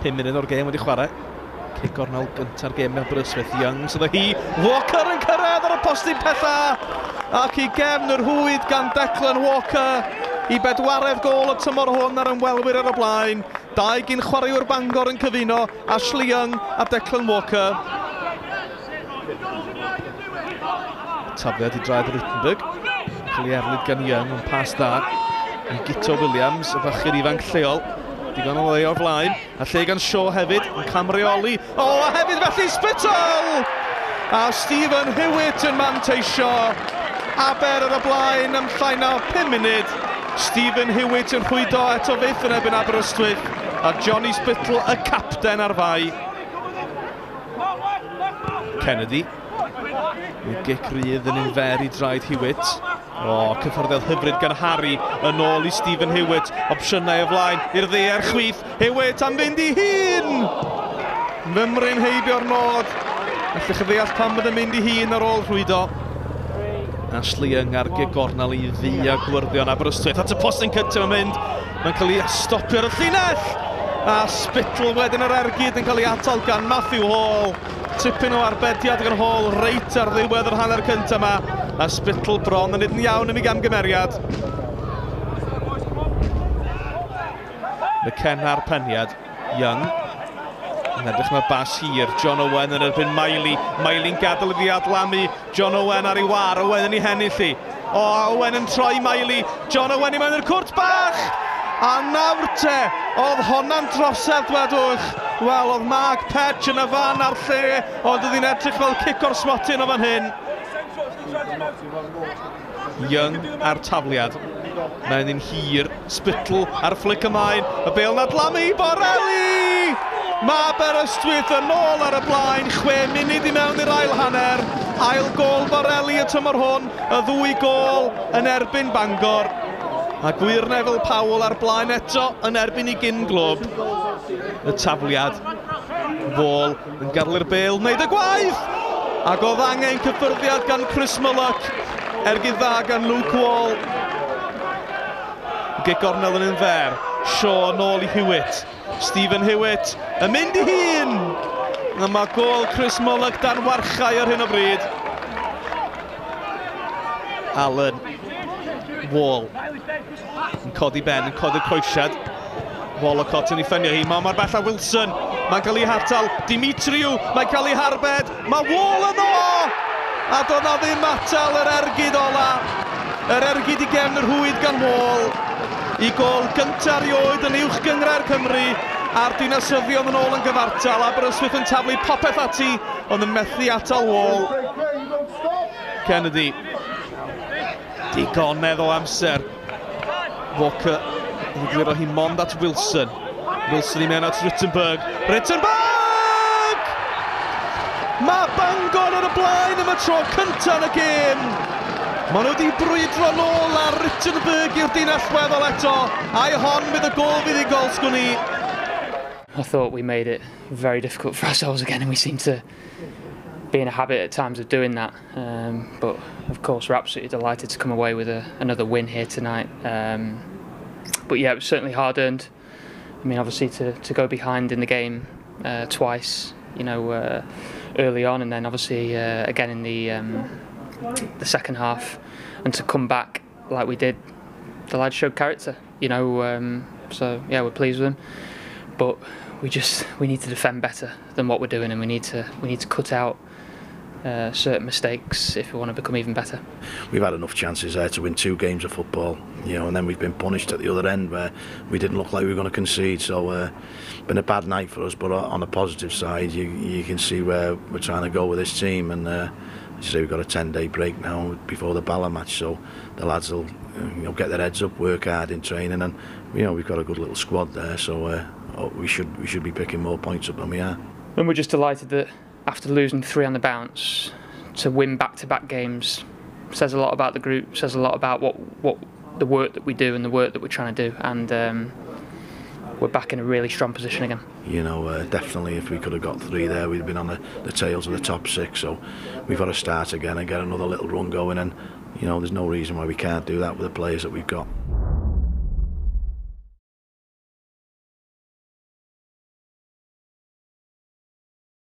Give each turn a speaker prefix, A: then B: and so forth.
A: 5 munud o'r gêm wedi chwarae. Cic gornel gynta'r gêm mewn Aberystwyth. Young sydd hi. Walker yn cyrraedd ar y postyn pella. Ac i gefn yr hwyd gan Declan Walker. I bedwaredd gôl y tymor hwn ar ymwelwyr ar y blaen. Dau gyn chwaraewr Bangor yn cyfuno, Ashley Young a Declan Walker. Tafliad i draed Rittenberg. Cael ei erlid gan Young, ond pas dda. I Guto Williams, y fachgen ifanc lleol. Digon o le o'r flaen. A lle gan Shaw hefyd, yn camreoli. O, a hefyd felly Spittle! A Stephen Hewitt yn manteisio. Aber ar y blaen am llai na 5 munud. Stephen Hewitt yn rhwydo eto fyth yn erbyn Aberystwyth. A Johnny Spittle, y capten ar fai. Kennedy. Y gic rydd yn un fer i draed Hewitt. O, cyffyrddiad hyfryd gan Harry yn ôl i Stephen Hewitt. Opsiynau o flaen i'r dde a'r chwith. Hewitt am fynd i hun! Fymryn heibio'r nod. Allwch chi ddeall pam bod yn mynd i hun ar ôl rhwydo. Ashley Young ar gic gornel i ddu a gwyrddion Aberystwyth. At y postyn cyntaf yn mynd. Mae'n cael ei stopio ar y llinell! A Spittle wedyn yr ergyd yn cael ei atal gan Matthew Hall. Tipyn o arbediad gan Hall reit ar ddiwedd yr hanner cyntaf yma. A Spittle bron yn nid yn iawn yn ei gamgymeriad. McKenna ar peniad. Young. Yn edrych mae bas hir. John Owen yn erbyn Miley. Miley'n gadael iddi adlamu. John Owen ar ei war. Owen yn ei hennill hi. O, Owen yn troi Miley. John Owen i mewn i'r cwrt bach! A nawr te, oedd honna'n drosedd, dwedwch. Wel, oedd Mark Petch yn y fan a'r lle, ond oedd hi'n edrych fel cic o'r smotyn o fan hyn. Young ar tafliad. Mae'n un hir. Spittle ar fflic ymlaen. Y bêl na adlamu i Borelli! Mae Aberystwyth yn ôl ar y blaen, 6 munud i mewn i'r ail hanner. Ail gôl Borelli y tymor hwn, y ddwy gôl yn erbyn Bangor. A Gwir Neville Powell ar blaen eto yn erbyn i gyn glwb. Y tafliad. Wall yn gadael i'r bêl wneud y gwaith! Ac oedd angen cyffyrddiad gan Chris Mullock. Ergyd dda gan Luke Wall. Gic gornel yn un fer. Shaw nôl i Hewitt. Stephen Hewitt yn mynd i hun! A mae gôl Chris Mullock dan warchau ar hyn o bryd. Allen. Wall. Yn codi ben, yn codi'r croesiad. Wollacott yn ei ffenio hi. Mae mor bell a Wilson. Mae'n cael ei hatal. Dimitriou, mae'n cael ei harbed. Mae Wall yno! A doedd na ddim atal yr ergyd ola. Yr ergyd i gefn yr hwyd gan Wall. I gôl gyntaf erioed yn uwch gynghrair Cymru. A'r dinasyddion yn ôl yn gyfartal. Aberystwyth yn taflu popeth ati, ond yn methu atal Wall. Kennedy. Digonedd o amser. Walker yn egluro hi mond at Wilson. Wilson i mewn at Rittenberg. Rittenberg! Mae Bangor ar y blaen am y tro cyntaf yn y gêm. Maen nhw wedi brwydro nôl ar Rittenberg i'r dyn allweddol eto. Ai hon fydd y gôl fuddugol, sgwn i.
B: I thought we made it very difficult for ourselves again, and we seem to be in a habit at times of doing that. But of course we're absolutely delighted to come away with another win here tonight. But yeah, it was certainly hard earned. I mean, obviously to go behind in the game twice, you know, early on, and then obviously again in the second half, and to come back like we did, the lads showed character, you know. So yeah, we're pleased with them, but we need to defend better than what we're doing, and we need to cut out certain mistakes if we want to become even better.
C: We've had enough chances there to win 2 games of football, you know, and then we've been punished at the other end where we didn't look like we were going to concede. So been a bad night for us, but on the positive side, you can see where we're trying to go with this team, and as you say, we've got a 10-day break now before the Bala match, so the lads will, you know, get their heads up, work hard in training, and you know, we've got a good little squad there, so we should be picking more points up than we are.
B: And we're just delighted that after losing 3 on the bounce, to win back-to-back games says a lot about the group, says a lot about what the work that we do and the work that we're trying to do, and we're back in a really strong position again.
C: You know, definitely if we could have got 3 there, we'd have been on the tails of the top 6, so we've got to start again and get another little run going, and you know, there's no reason why we can't do that with the players that we've got.